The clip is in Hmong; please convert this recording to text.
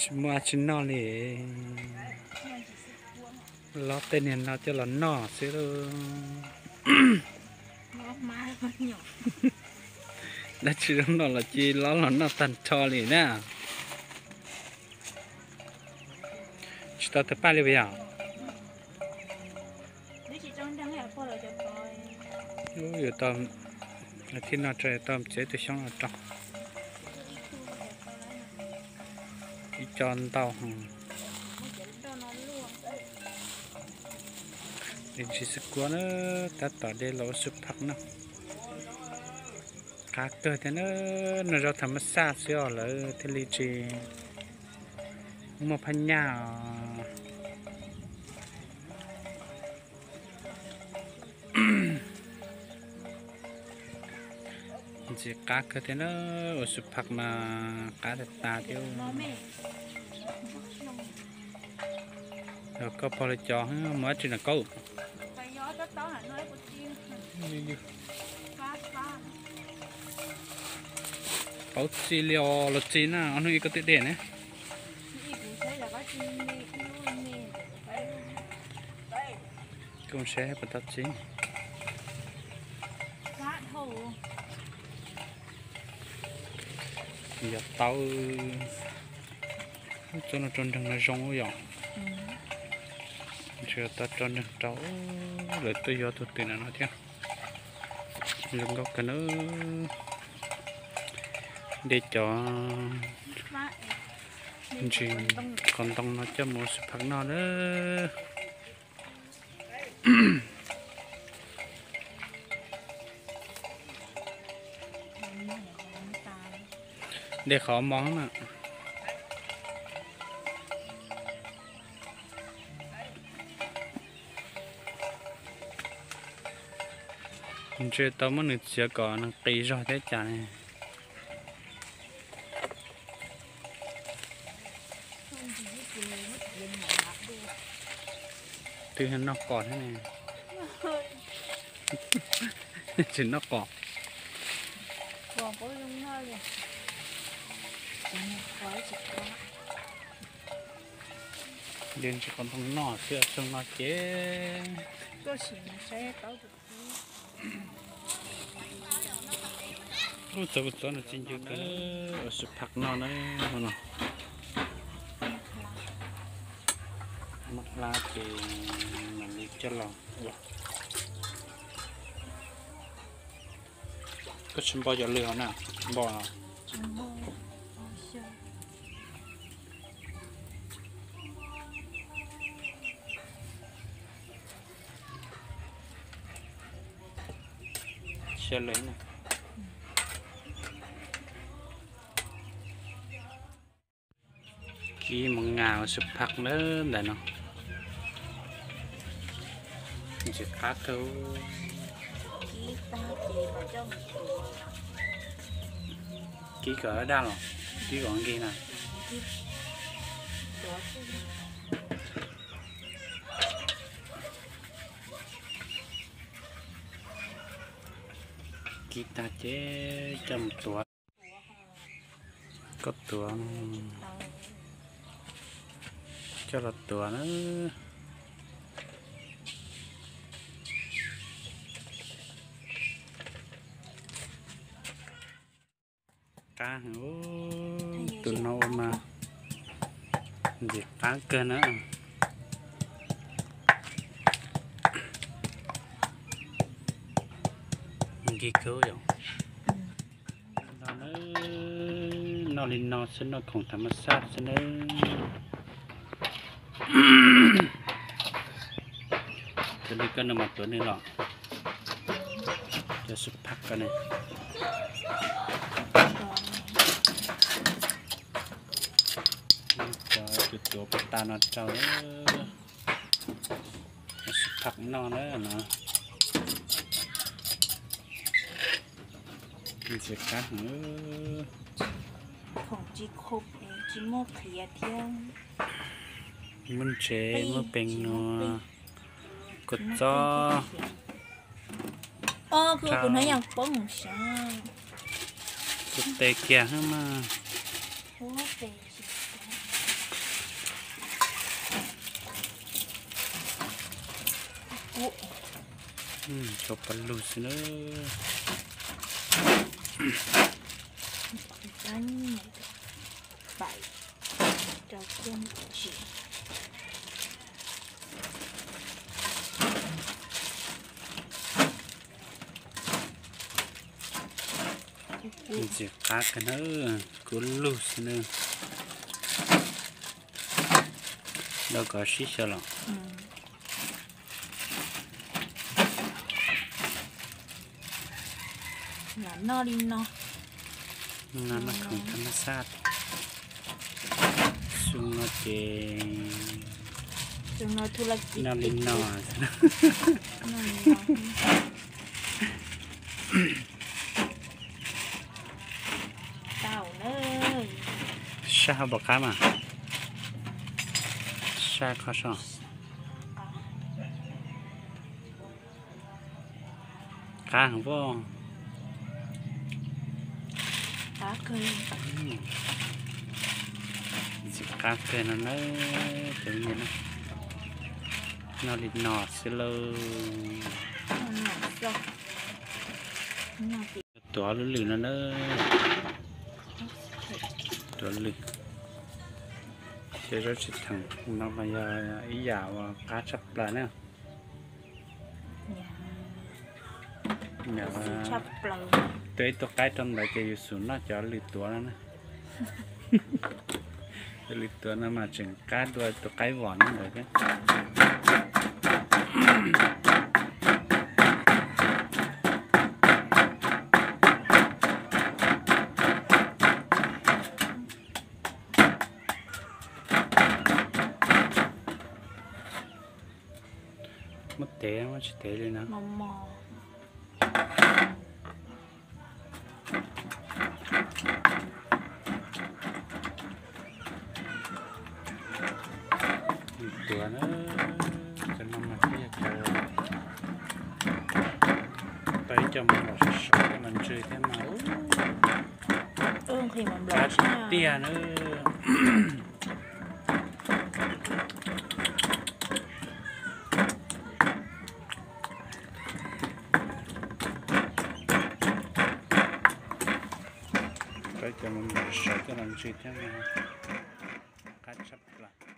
Tsis muaj tsis noj li. Lob tej niag no coj los noj xwb lauj. Dab tsi zoo noj los cia lob los noj tag nrho li na. Tsis tau tawg paj li puas yog? Yuav tau, thib no tso tau txiav tus xyoob los rau. Ib co ntau. Ntsis xwb kuab na, tab tom de los ua su phaj noj. Qab kawg thiab na, noj zaub tham mas xaj xwb os lawv thiaj li tsis muaj phaj nyaj os. Ntxim qab kawg thiab na, ua su phaj mas qab tas tas thiab. Koj pog li cov muaj dab tsi na Kaub? Paub txi li os los txi na, ob hnub ib koj twb de ne. Koj saib puas tau txi. Yog tau. Txoj no rau nreeg no zoo yom. Ntshe tau rau nreeg rau, lawv tuaj yuav tus twm na no thiab. Zoo nkauj kawg na. De cov ntsis qos ntoo no coj mus su phaj noj na. De qhov mov na. Ntshe tau muab nws txiav kom nws qis zog thiab cas ne. Twb noj qos thiab ne. Tsis noj qos. De ntsis qos ntoo noj xwb, xyoo no ces. Ub, txov kuv txov no txi ncw kawg, ua su phaj noj na no. Maj hlab ces mam li coj los ua. Koj tsis npo cov lwg hov na? Npo no. Siab lawm na. Ib mus ngas ua su phaj na ntawm no. Ntxim qab kawg. Kib kom daj los, kib kom nkig na. Kib tag ces coj mus tuav. Koj tuav, coj los tuav na. Qab heev, tus no ua mas ntxim qab kawg na. Nkig kawg yom. Noj li no xwb, noj khoom tham mas xaj xwb nawb. Tus li koj no mas tuav nws los. Cov su phaj ko ne. Cov tus tuav pas tas no rau su phaj noj na no. Ntxim qab heev. Muaj ntsev, muaj pes nua, kua txob, kua tes kiag mas. Rau pawg lug xwb na. Ntxim qab kawg na, kuv lug xwb na. Dau kov sib xyaw los. Noj li no. Noj khoom thab mab xaj. Xyoo no ces noj li no. Saj hab pom qab mas. Saj qhov so. Qab heev pob. Ntxim qab kawg no na, cov me nyuam na. Noj li no xwb lauj. Tuav lwj lwm no na. Tuav lwm. Ces zaub tsis theem no mas yog ib yam uas qab tshaj plaws na. Tuav ib tug qaib rau ntawd ces yus xub noj cov lwm tuav no na. Cov lwm tuav no mas tseem qab dua tus qaib vom no ntawd thiab. Muab tev, muab tsis tev li no. Tuav na, cov no mas thiaj yog cov tau ib co mov nplaum sov sov coj los ntsw thiab mas. Qab tiag na. Tau ib co mov nplaum sov sov coj los ntsw thiab mas qab tshaj plaws.